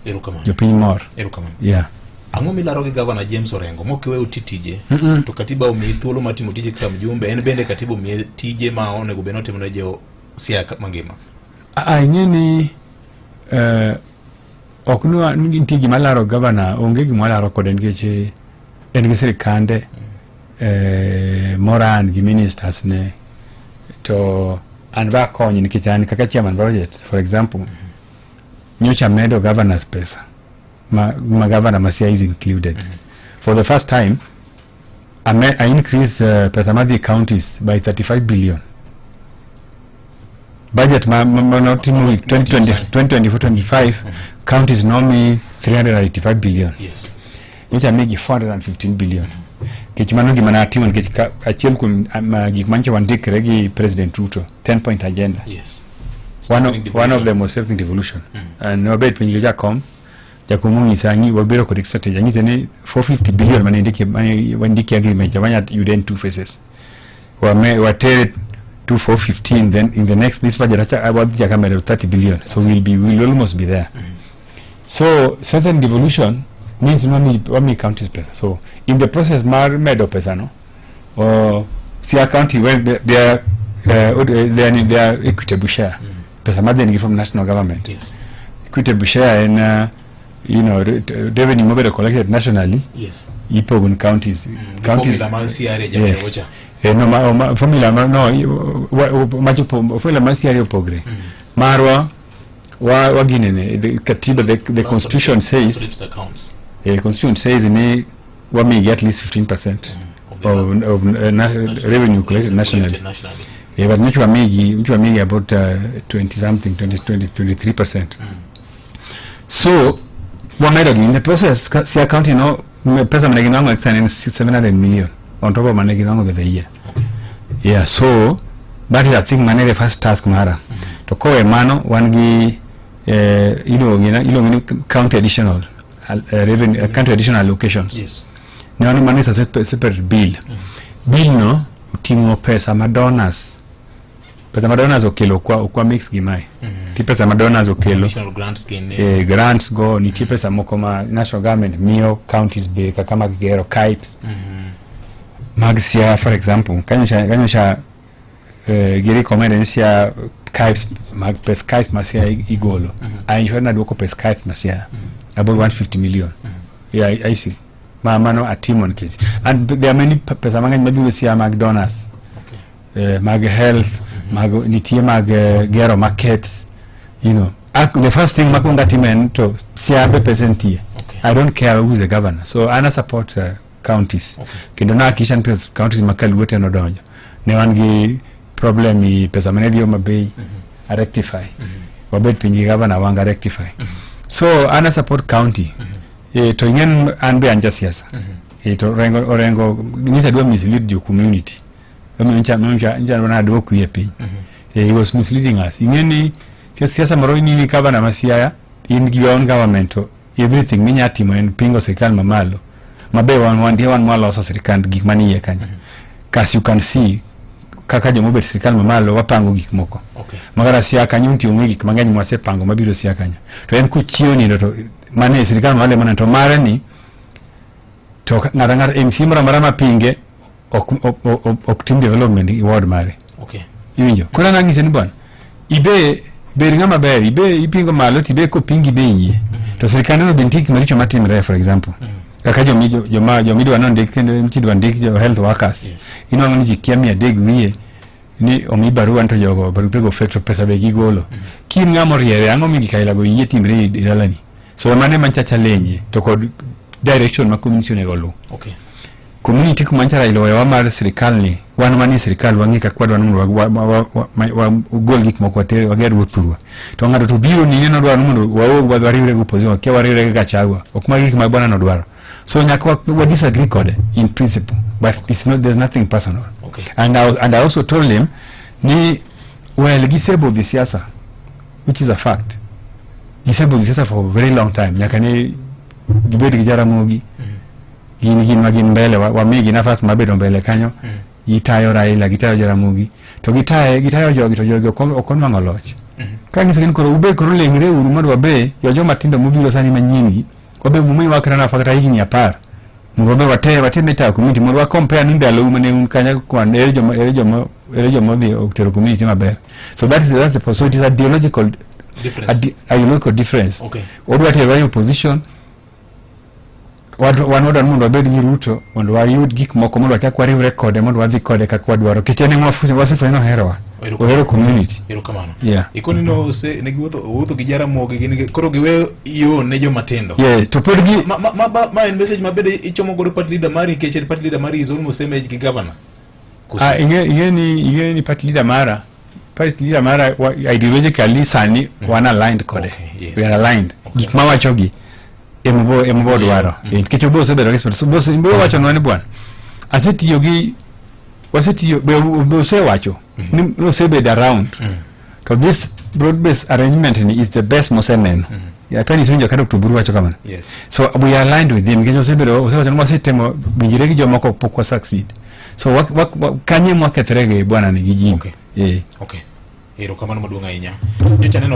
Erokamano. Jopiny mor. Erokamano. Yeah. Ang'o milaro gi gavana James Orengo mok iweyo ti tije to katiba omiyi thuolo mar timo tije kaka mjumbe, en bende katiba omiye tije ma onego bed ni otimo ne jo Siaya mangima? Ah, ing'e ni ok ni nitie gima laro gavana, onge gima laro kode nikech en gi sirikande moran gi ministers ne, to an ba akonye nikech an kaka chairman budget, for example, nyocha medo governors pesa ma governor ma Siaya is included. For the first time I increase pesa madhi counties by 35 billion. Budget ma notimo 2020 2024-25, counties nomi 385 billion. Nyocha migi 415 billion nikech mano gima natimo, nikech achiel kuom gik manyocha wandikre gi President Ruto, 10 point agenda, one of them was strengthening devolution. And ne wabet piny gi jakom onyisa ni wabedo kod strategy. Anyise ni 450 billion mane wandiki agreement cha wanya yude in two phases, wame watere to 415, then in the next, this budget acha wadhi chaka medo 30 billion, so we'll almost be there. So strengthening devolution means wami counties pesa. So in the process mar medo pesa no, Siaya County, when they are equitable share, pesa madhi nigi from national government. Equitable share en revenue mobedo collected nationally ipogo ni counties. Counties Formula mar CRA jabedo cha. No, formula ma, no, machopo formula mar CRA opogre. Marwa wa ginene the katiba, the constitution says Consolidated accounts. Constitution says ni wamigi at least 15% Of the of revenue collected nationally. Collected nationally. Yeah, but nyocha wamigi about 20 something, 20, 20 23%. So wamedo gi in the process Siaya County no pesa mane ginwang'o extra en 700 million on top of mane ginwang'o the year. Yeah, so that is, I think, mane the first task mara. To kowe mano wan gi iluongo ni county additional revenue, county additional allocations. Ne wan mano is a separate bill. Bill no oting'o pesa ma donors okelo okwa mix gi mae. Nitie pesa ma donors okelo. Additional grants gin grants go nitie pesa moko ma national government miyo counties be kaka mag gero KIPES mag Siaya, for example. Kanyocha gi recommend ni Siaya KIPES mag pes KIPES ma Siaya igolo. I ensure naduoko pes KIPES ma Siaya about 150 million. Yeah, I see ma mano atimo nikech and there are many pesa mang'eny mabiro Siaya mag donors, mag health, mag nitie mag gero markets. The first thing makwongo atimo en to Siaya be pesa nitie. I don't care who is the governor, so an I support counties. Kendo nahakikisha ni pesa counties ma kaluo te nodonjo. Ne wan gi problem i pesa mane dhi Homa Bay, a rectify. Wabet piny gi governor wanga rectify. So an I support county. To ing'en an be an jasiasa. To Orengo nyocha dwa mislead jo community. Omiyo nyocha naduok wiye piny. He was misleading us. Ing'e ni siasa moro ni governor ma Siaya in gi your own government, to everything minya timo en pingo sirikal mamalo mabe wan wan mwaloso sirikal gik manie iye kanyo. Kas you can see kaka jomobet sirikal mamalo wapango gik moko. Makata Siaya kanyo nitie, onge gik mang'eny mwasepango mabiro Siaya kanyo. To en kochiewo nindo to mane sirikal mamalo ema to mare ni to ng'ato ang'ata MC moro amora mapinge ok tim development i ward mare. Iwinjo? Koro an ang'ise ni bwana, ibe bed ng'ama ber, ibe ipingo malo to ibe kopingi be iyie. To sirikal no be nitie gik maricho matimre, for example. Kaka jomidwa nondik kendo idwa ndik jo health workers. Inwang'o ni ji kia 300 wiye ni omi barua to jogo barupego fake to pesa be gigolo. Ka in ng'ama oriere, ang'o mi gik aila go yie timre e dalani? So mano ema ncha challenge to kod direction ma community onego oluw. Community kuma ncha Raila owewa mar sirikal ni wan manie sirikal wang'e kaka wadwa ni mondo wagol gik moko water wager go thurwa. To ng'ato to biro ni neno dwaro ni mondo waog wariwre gi opposition, wakia wariwre gi Gachagua. Ok magi gik ma bwana no dwaro. So nyaka wa disagree kode in principle, but it's not, there's nothing personal. And I also told him ni well, gisebudho siasa, which is a fact. Gisebudho siasa for a very long time nyaka ne gibed gi Jaramogi. Gin ma gin mbele wamigi nafas mar bedo mbele kanyo. Gitayo Raila, gitayo Jaramogi, to gitayo jogi to jogi ok onwang'o loch. Ka nyiso ni koro ube koro lengre uru mondo wabe jo joma tindo mobiro sani manyien gi wabe mumiwa kata nafas kata higni 10 mondo wabe wate watime tayo community mondo wa compare ni ndalou mane un kanya kwan ere joma odhi otero community maber. So that's the, so it is ideological difference. Ideological difference. Odwa tero e opposition, wan wadwaro mondo wabed gi Ruto mondo wayud gik moko, mondo wachak wariwre kode, mondo wadhi kode kaka wadwaro, nikech en ema wasefwenyo ni oherowa, ohero community. Erokamano. Yeah. Ikoni no se ne giwuotho wuotho gi Jaramogi gin koro giweyo yo ne joma tindo. Yeah, to pod gi Ma en message ma bende ichomo godo party leader mari, nikech en party leader mari is almost same age gi governor. Koso? Ah, ing'e ni party leader mara ideologically sani wan aligned kode. We are aligned. Gik mawacho gi ema bo dwaro. Nikech obo osebedo expert, so bo wachonwa ni bwana asetiyo gi wasetiyo be osewacho ni osebedo around, to this broad based arrangement ni is the best moseneno. Yeah, apani iwinjo ka Dr. Oburu wacho kamano. So we are aligned with him nikech osebedo osewacho ni wasetemo winjre gi jomoko, pok wa succeed, so wa, kanye mwakethre gi bwana ni gi Jim. Okay. Erokamano maduong' ahinya. Nyocha neno